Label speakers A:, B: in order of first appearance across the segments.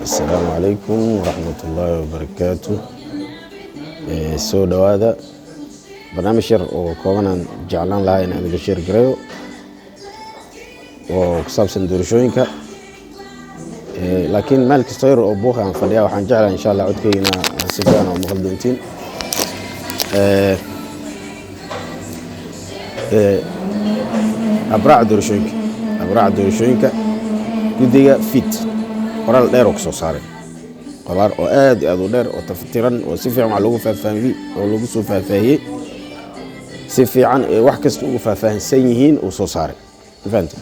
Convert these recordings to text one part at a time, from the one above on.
A: Asalaamu calaykum waraxmatullaahi wabarakaatu. Soo dhowaada. Barnaamij yar oo koobanaan jeclaan lahaa inaan idinla share gareeyo oo ku saabsan doorashooyinka. Laakiin meel kastoo yar oo buuqa aan fadhiya, waxaan jeclahay insha Allah codkeygana si fiican oo maqal doontiin. Habraaca doorashooyinka guddiga FIT qoraal dheer oo kasoo saaray, qoraal oo aad iyo aad u dheer oo taftiran oo si fiican wax loogu faahfaahiyey oo lagu soo faahfaahiyey si fiican ee wax kasta ugu faahfaahsan yihiin uu soo saaray. Ma fahamtay?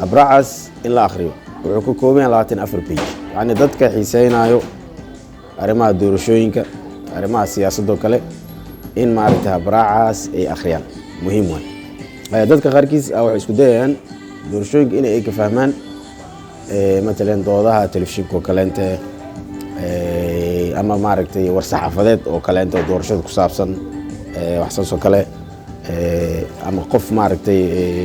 A: Habraacaas in la akhriyo, wuxuu ka kooban yahay 24 page. Yacni dadka xiiseynayo arrimaha doorashooyinka, arrimaha siyaasadoo kale, in maaragtay habraacaas ay akhriyaan muhiim waay. Dadka qaarkiis waxay isku dayayaan doorashooyinka in ay ka fahmaan matalan doodaha telefishinka oo kaleente ama maaragtay war-saxaafadeed oo kaleente oo doorashada ku saabsan, wax saas oo kale, ama qof maaragtay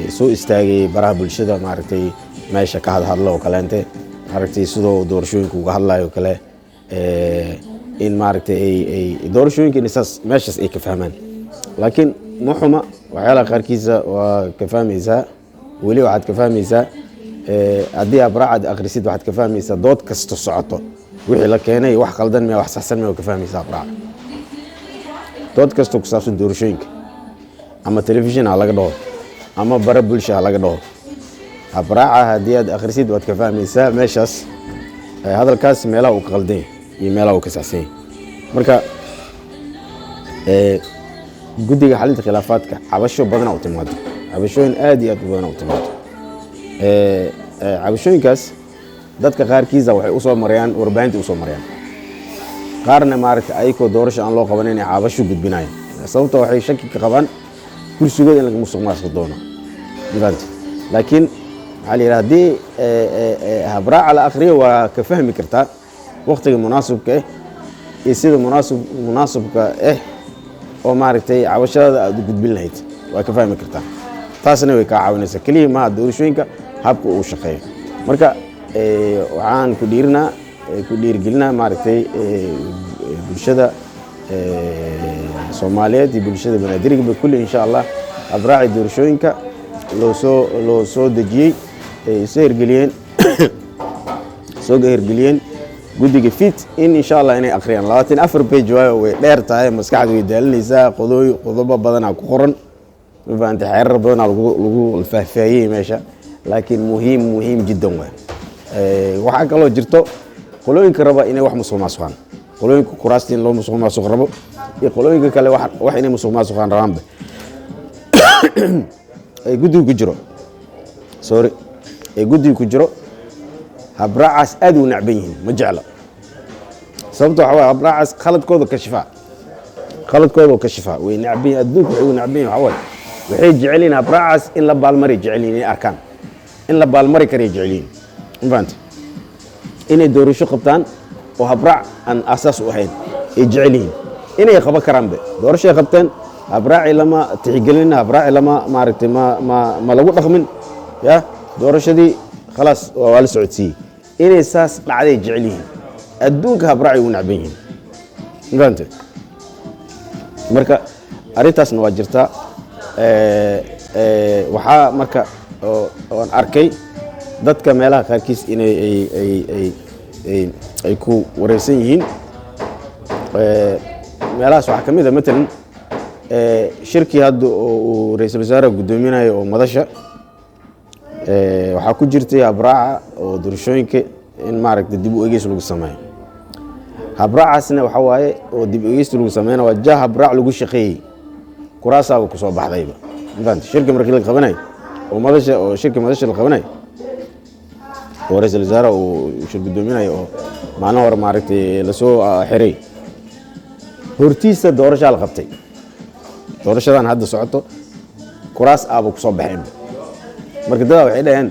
A: soo istaagay baraha bulshada, maaragtay meesha ka hadhadlo oo kaleente, maaragtay sidoo doorashooyinka uga hadlayo oo kale, in maaragtay ay doorashooyinka in saas meeshaas ay ka fahmaan. Laakiin ma xuma, waxyaalaha qaarkiisa waa ka fahmaysaa. Weli waxaad ka fahmaysaa haddii habraacaad akhrisid, waxaad ka fahmaysaa dood kasta socoto, wixii la keenay, wax qaldan miya, wax saxsan miya, waa ka fahmaysaa habraaca. Dood kasta ku saabsan doorashooyinka, ama telefishin ha laga dhaho ama bara bulsha ha laga dhaho, habraaca haddii aad akhrisid waad ka fahmaysaa meeshaas hadalkaas meelaha uu ka qaldan yahay iyo meelaha uu ka saxsan yahay. Marka guddiga xalinta khilaafaadka cabasho badana u timaado, cabashooyin aad iyo aad u badana u timaado. Cabashooyinkaas dadka qaarkiisa waxay usoo marayaan warbaahinta usoo marayaan, qaarna maaragtay ayakoo doorasho aan loo qabanin inay cabasho gudbinayaan, sababta waxay shaki ka qabaan kursigooda in laga musuq maasuqi doono. Mafahantay? Laakiin waxaa la yidhaha haddii habraaca la akhriyo, waa ka fahmi kartaa waqtiga munaasibka ah iyo sida munaasibka ah oo maaragtay cabashadaada aada u gudbin lahayd, waa ka fahmi kartaa. Taasna way kaa caawinaysaa. Keliya maaha doorashooyinka habka uu shaqeeyo. Marka waxaan ku dhiirinaa, ku dhiirigelinaa maaragtay bulshada Soomaaliyeed iyo bulshada Banaadirigaba kulli, insha Allah habraaci doorashooyinka loo soo dejiyey ay soo hirgeliyeen, soo hirgeliyeen guddiga FIT, in insha Allah inay akhriyaan. 24 page waayo, way dheer tahay, maskaxda way daalinaysaa. Qodobo badanaa ku qoran, ma fahantay? Xeerar badanaa lagu faahfaahiyey meesha, laakiin muhiim muhiim jiddan waay. Waxaa kaloo jirto qolooyinka raba inay wax musuq maasuqaan, qolooyinka kuraasta in loo musuq maasuq rabo iyo qolooyinka kale wax inay musuq maasuqaan rabaanba ee guddiga ku jiro, sorry, ee guddiga ku jiro, habraacaas aad u nacban yihiin, ma jecla. Sababta waxaa waaye habraacaas khaladkooda kashifaa, khaladkooda kashifaa, way nacban yihiin. Adduunka waxay u nacban yihin waxaa waaye waxay jecel yihiin habraacaas in la baalmari jecel yihin, inay arkaan in la baalmari karay jecel yihin. Ma fahantay? Inay doorasho qabtaan oo habraac aan asaas u ahayn ay jecel yihiin, inay qaban karaanbe doorashay qabteen, habraaci lama tixgelin, habraaci lama maaragtay ma lagu dhaqmin ya doorashadii, khalaas waa la socodsiiyey. Inay saas dhacday jecel yihiin. Adduunka habraacay ugu nacban yihiin. Ma fahantay? Marka arrintaasna waa jirtaa. Waxaa marka oon arkay dadka meelaha qaarkiis inay ay ku wareersan yihiin. Meelahaas waxaa ka mid a matalan shirkii hadda oo uu ra-iisul wasaaraha guddoominayo oo madasha, waxaa ku jirtay habraaca oo doorashooyinka in maaragtay dib u egeys lagu sameeyo. Habraacaasna waxa waaye oo dib u egeys lagu sameyna waa ja habraac lagu shaqeeyey, kuraasaaba kusoo baxdayba. Ma fahamtay? Shirka markii la qabanayo oo madasha, oo shirka madasha la qabanayo oo ra-iisul wasaaraha uu shir guddoominayo oo maalin hore maaragtay lasoo xiray, hortiisa doorashaa la qabtay. Doorashadan hadda socoto kuraas aaba kusoo baxeen. Marka dadaa waxay dhaheen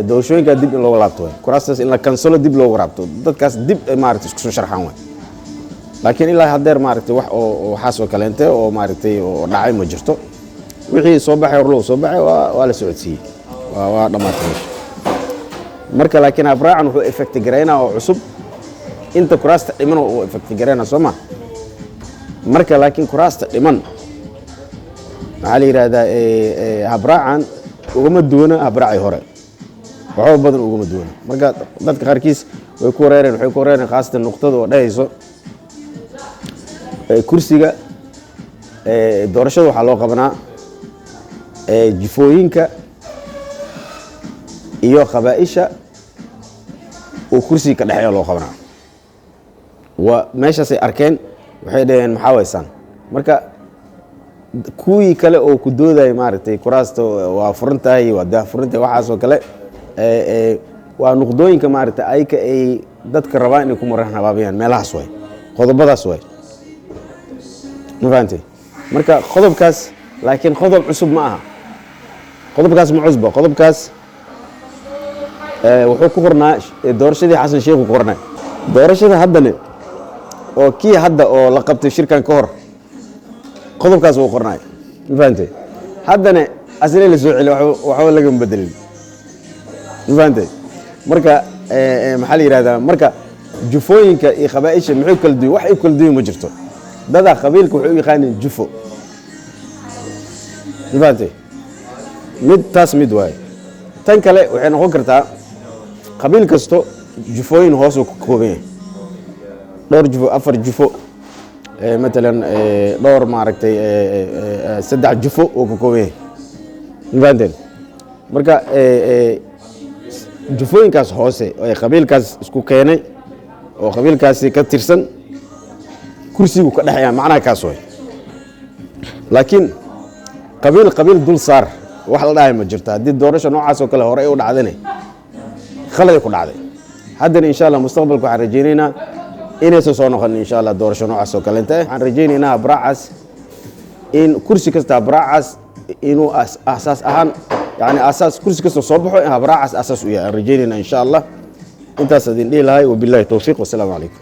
A: doorashooyinkaa dib in looga laabto waay, kuraastaas in la kansalo, dib looga laabto, dadkaas dib ay maaragtay isku soo sharxaan waay. Laakiin ilaa haddeer maaragtay wax oo waxaas oo kaleente oo maaragtay oo dhacay ma jirto. Wixii soo baxay hor loo soo baxay waa la socodsiiyey, waa dhammaatay meesha. Marka laakiin habraacan wuxuu effect garaynaa oo cusub inta kuraasta dhiman uu effect garaynaa, soo ma? Marka laakiin kuraasta dhiman, maxaa la yidhahdaa, habraacan ugama duwana habraacii hore, waxba badan ugama duwana. Marka dadka qaarkiis way ku wareereen, waxay ku wareereen khaasatan nuqtada oo dhehayso kursiga doorashada waxaa loo qabanaa jifooyinka iyo qabaa-isha uu kursiga ka dhexeeya loo qabanaa. Waa meeshaasay arkeen, waxay dhaheen, "Maxaa waysaan?" Marka kuwii kale oo ku doodaya, maaragtay, kuraasta waa furan tahay, waa daah furan tahay, waxaasoo kale waa nuqdooyinka, maaragtay, ayka ay dadka rabaan inay ku maran habaabiyaan. Meelahaas waay, qodobadaas waay, ma fahantay? Marka qodobkaas laakiin qodob cusub ma aha. Qodobkaas ma cusba. Qodobkaas wuxuu ku qornaa doorashadii Xasan Sheikhu ku qornaa. Doorashada haddane oo kii hadda oo la qabtay shirkan ka hor, qodobkaas wuu qornaay, ma fahantay? Haddana asle la soo celi, waxba lagama bedelin, ma fahantay? Marka maxaa la yihahdaa, marka jufooyinka iyo qabaaisha muxuu kala duwan? Wax ay kala duwan ma jirto. Dadaa qabiilka waxay u yaqaaniin jufo, ma fahantay? Mid taas mid waaye. Tan kale waxay noqon kartaa qabiil kasto jufooyin hoos uu ka kooban yahay, dhowr jufo, afar jufo matalan, dhowr, maaragtay, saddex jufo uu ka kooban yahay, ma fahanteen? Marka jufooyinkaas hoose ee qabiilkaas isku keenay oo qabiilkaasi ka tirsan kursigu ka dhexeeya, macnaha kaas way. Laakiin qabiil qabiil dul saar wax la dhahay ma jirto. Haddii doorasho noocaas oo kale hore ay u dhacdane, khaladay ku dhacday. Haddana, insha Allah, mustaqbalka waxaan rajaynaynaa inaysan soo noqonin, insha Allah, doorasho noocaas oo kaleenta. Waxaan rajaynaynaa habraacaas in kursi kasta habraacaas inuu asaas ahaan, yani asaas kursi kasta soo baxo in habraacaas asaas u yahay aan rajaynaynaa, insha Allah. Intaas idin dhihi lahay. Wabillahi towfiiq, wasalaamu calaykum.